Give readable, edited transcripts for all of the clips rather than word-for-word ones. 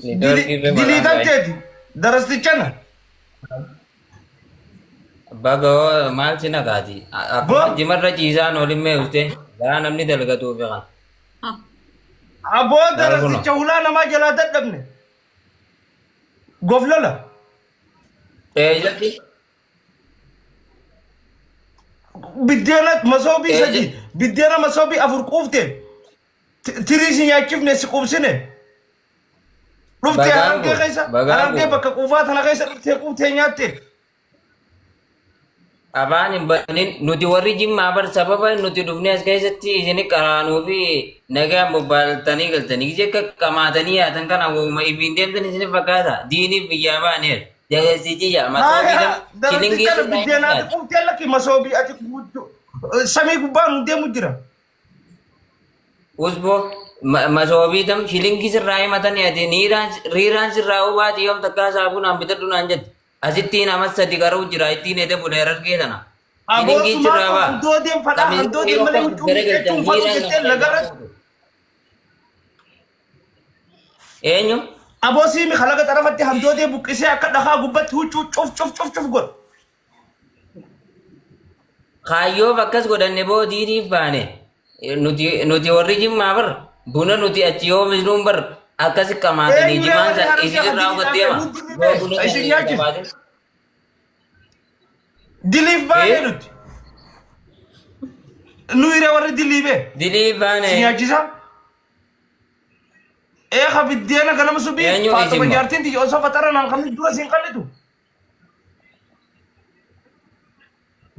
Niitoorkii fi Dilii malaan tan gaa'e. teeti. Darastichana. Baga hoo maal si naqaati? Boo. Akkuma jimarra ciisaan olin mee ustee gaa namni dalgatuufi kan. Aboo Laal kunoo. darasticha hulaa namaa jalaa dadhabne. Goflola. Eessatti? Biddeena masoobii Eessa? sadii biddeena masoobii afur quufte tirii si nyaachifne si quubsine. Dhuftee Bagaan harargee koo, keessa bagaan harargee koo. bakka quufaa tana keessa dhuftee quuftee nyaatte. Afaan hin banin nuti warri jimmaa bar sababa nuti dhufnee as keessatti isin qaraanuu fi nagaan bobbaaltanii galtanii gisee akka qamaatanii yaatan kana woma ifiin deemtan isin fakkaata diiniif biyyaa baaneer jabeessichi yaa masoobii Haaya dam shilingii darasticha sirraa hin biddeenaati fakkaatu. quuftee lakki masoobii ati guutu samii gubbaa nu deemu jira. Usboo masoobii tam shilingii sirraa himatanii ati niiraan riiraan sirraa hubaati yoom takkaa saabunaan bitadhu naan jette. Asittiin amas sadi qaruu jira ittiin ede bule harargee tana. Aboo Shilingii sumaa sirraa kun baa. handoodeen fadhaa Qamisii handoodeen malee akka huccuu garagalchan miiccachuu hin fadhu hiiraan jettee nama irraa lagarratti. fuutu. Eenyu? Aboo siimi kalaqa xarafatti handoodee buqqisee akka dhakaa gubbatti huccuu cuf cuf cuf cuf godhu. Kaayyoof akkas godhanne boo diiniif baane. Nuti warri jimmaa bar buna nuti achi yoo misnuun bar akkasi qamaatanii Eenyu jimaan warri san harargee isin irraa kan hubattee diliidhaan hama. hundi ni Yoo bee buna isin san hin nyaachise. qabaatin. Diliif baanee Eh? nuti. Nu hiree warri dilii bee. Diliif baane. Si nyaachisa. Eeka biddeena ganama subii Eenyu Faaxuma isin moo? jaartiin tiyya osoo faxara naan kan dura siin qallitu.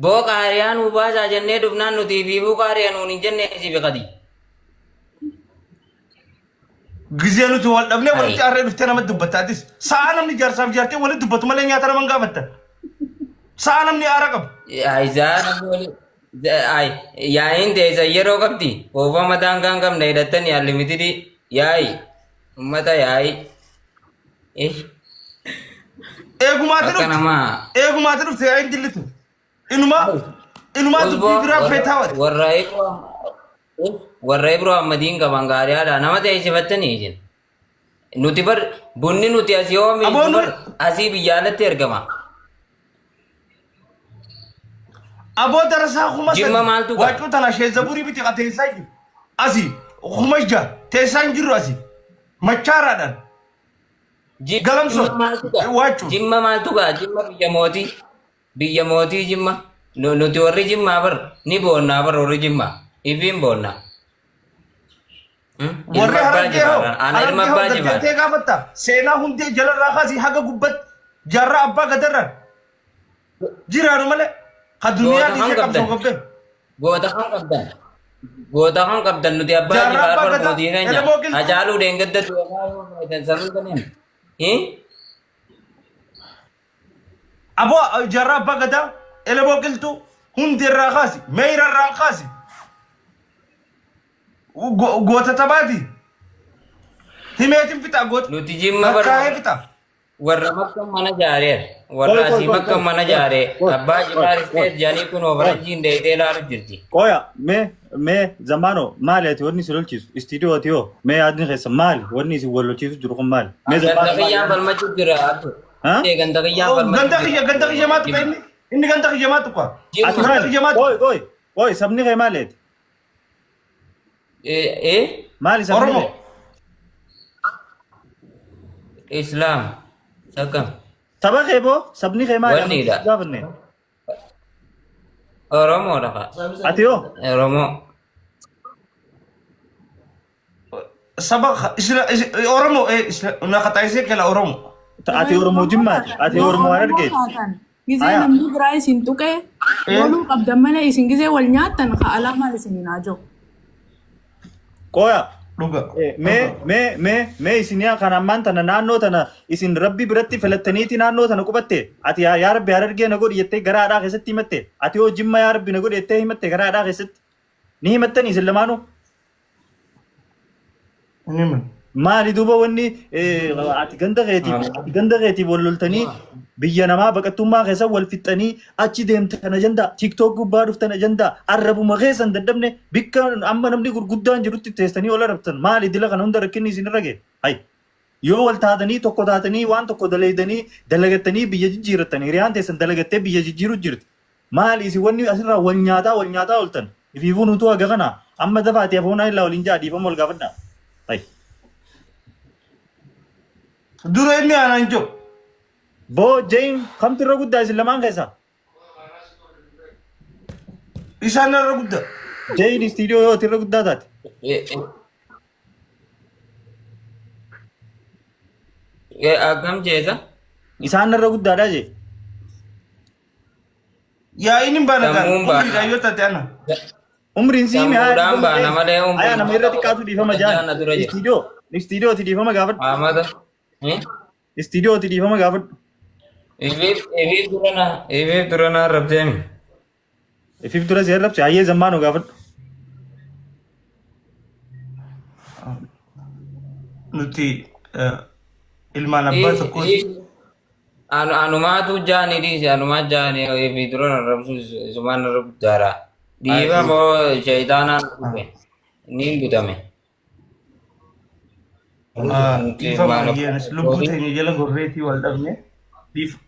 Boo qaariyaa nuu baasaa jennee dhufnaan nuti fiifuu qaariyaa nuun hin jenne si biqati. Gizee nuti wal dhabnee walitti Ayi. arree dhuftee namatti dubbatta atis. Sa'a namni jaarsaaf jaartiin walitti dubbatu malee nyaata nama hin gaafattan. Sa'a namni aara qabu. Ay zaa namni wali ay yaa'iin teessan yeroo qabdi oofama daangaa hin qabne hidhattanii unlimitedii yaa'i ummata yaa'i. Eh Eegumaati akka dhufte. namaa Eegumaati dhufte yaa'iin dillitu. Inumaa inumaa Usboo dubbii biraa warra feetaa wati. warra Ibro warra Ibro Ahmadiin qaban gaariidha nama teessifattanii isin. Nuti bar bunni nuti asii oomishnu Aboon bar asii biyya alatti ergama. Aboo darasaa kuma Jimma sadi maaltu ga'a? waacuu tana sheezzaburii biti ka teessaa jiru. Asii 6000 teessaan jiru asii machaaraadhaan Jimma galamsoon maaltu ga'a? waacuun. Jimma maaltu ga'a? Jimma biyya mootii. Biyya mootii Jimma. Nuti warri Jimmaa bar ni boonnaa bar warri Jimmaa. Ifiin boonnaa. Hmm? Ilma Warri abbaa harargee hoo jifaar. Ana ilma harargee hoo abbaa gad jifaar. jettee gaafatta seenaa hundee jalarraa kaasii haga gubbatti jaarraa abbaa gadarraan jiraanu malee ka duniyaa Goota kam dhiisee qabsoo qabdan? gabbeen. Goota kam qabdan? Goota kam qabdan nuti abbaa Jaarraa jifaar abbaa bar gadaa mootii keenya. elemoo qilxuu Hacaaluu dheengadda du'aa yoo feetan sanuu kanneen. Hin? Aboo jaarraa abbaa gadaa elemoo qilxuu hundeerraa kaasi meeyrarraa kaasi goota taphaati himeetin fixa goota Nuti jimma bar lakkaa'ee fixa. warra makka mana jaareera. Warra Qoy qoy asii qoy makka qoy mana qoy jaaree. qoy Abbaa qoy jifaar qoy isteet jedhanii kunoo qoy faranjiin deeyitee ilaalu jirti. qoya mee mee zamaano maali ati wanni si lolchiisu istiidiyoo ati hoo mee yaadni keessa maali wanni isin wal lolchiisu jiru kun maali mee Ganda zamaano maali kiyyaan yaadni falmachuu jira. Abdu. ha Ganda kiyyaan falmachuu Ganda jira. kiyya ganda kiyya maa tuqa Jimma. inni inni ganda kiyya maa tuqa ati Jimma. ganda maali kiyya maa tuqa qoy qoy qoy sabni kee maali ati Eh eh maali sabni Oromoo kee Islaam. Sakkam. saba kee boo sabni kee maali amantii Wanniidha. si gaafanne Oromoodha kaa. ati hoo Oromoo. Saba isla Oromoo na qaxaayisee kela Oromoo. Ati Yoo Oromoo Oromoo Jimmaati. taatan, Ati yoo Oromoo Oromoo Harargeeti. taatan, gizee Aya. namni biraa isin tuqee loluu qabdan malee isin gizee wal nyaattan ka alaa maal isiniin haa jiru. Qoya. Dhuga. Mee mee mee mee isin yaa kan ammaan tana naannoo tana isin rabbi biratti filattaniiti naannoo tana qubatte ati yaa yaa rabbi harargee na godhi jettee gara haadhaa keessatti himatte ati hoo jimma yaa rabbi na godhi jettee himatte gara haadhaa keessatti ni himattanii isin lamaanuu. Ni himan. Maali duuba wanni ati ganda keetiif ati ganda keetiif wal loltanii biyya namaa baqattummaa keessa wal fixxanii achi deemtan ajandaa tiktok gubbaa dhuftan ajandaa arrabuma keessan dadhabne bikka amma namni gurguddaan jirutti teessanii ol arrabtan maali dila kana hunda rakkinni isin irra ga'e hay. Yoo wal taatanii tokko taatanii waan tokko dalaydanii dalagattanii biyya jijjiirrattan hiriyaan teessan dalagattee biyya jijjiiru jirti. Maali isin wanni asirraa wal nyaataa wal nyaataa ooltan? Ifiifuu nutuu haga kana amma dafaati afoonaa illaa waliin ja'a dhiifama wal gaafadhaa. Tayi. Dura inni aanaan jiru. Boo Jain kamtu irra guddaa isin lamaan keessaa? Isaan irra guddaa. Jain istiidiyoo yoo irra guddaa taate. Akkam jeeta? Isaan irra guddaadha jee. Yaa'iin hin baana gaa. Sammuun baana. Umriidhaan yoo taate ana. Umriin sii mi'aa Sammuudhaan baana malee umriin. Ayaa nama irra xiqqaatu dhiifama jaan. Jaana dura jira. Istiidiyoo istiidiyooti dhiifama gaafadhu. Amata. Istiidiyooti dhiifama gaafadhu. Ifiif ifiif dura na ifiif dura na arrabseemi. Ifiif dura si arrabse hayyee zammaanoo gaafadhu. Nuti ilmaan abbaa tokkooti. Anumaatu jaani dhiise anumaa jaani ifi dura na arrabsu isumaan narra guddaadha. Dhiiba moo shayitaanaan dhufe niin butame. Dhiifama ayyaanis lubbuu teenya jala gorreetii wal dhabne dhiifama.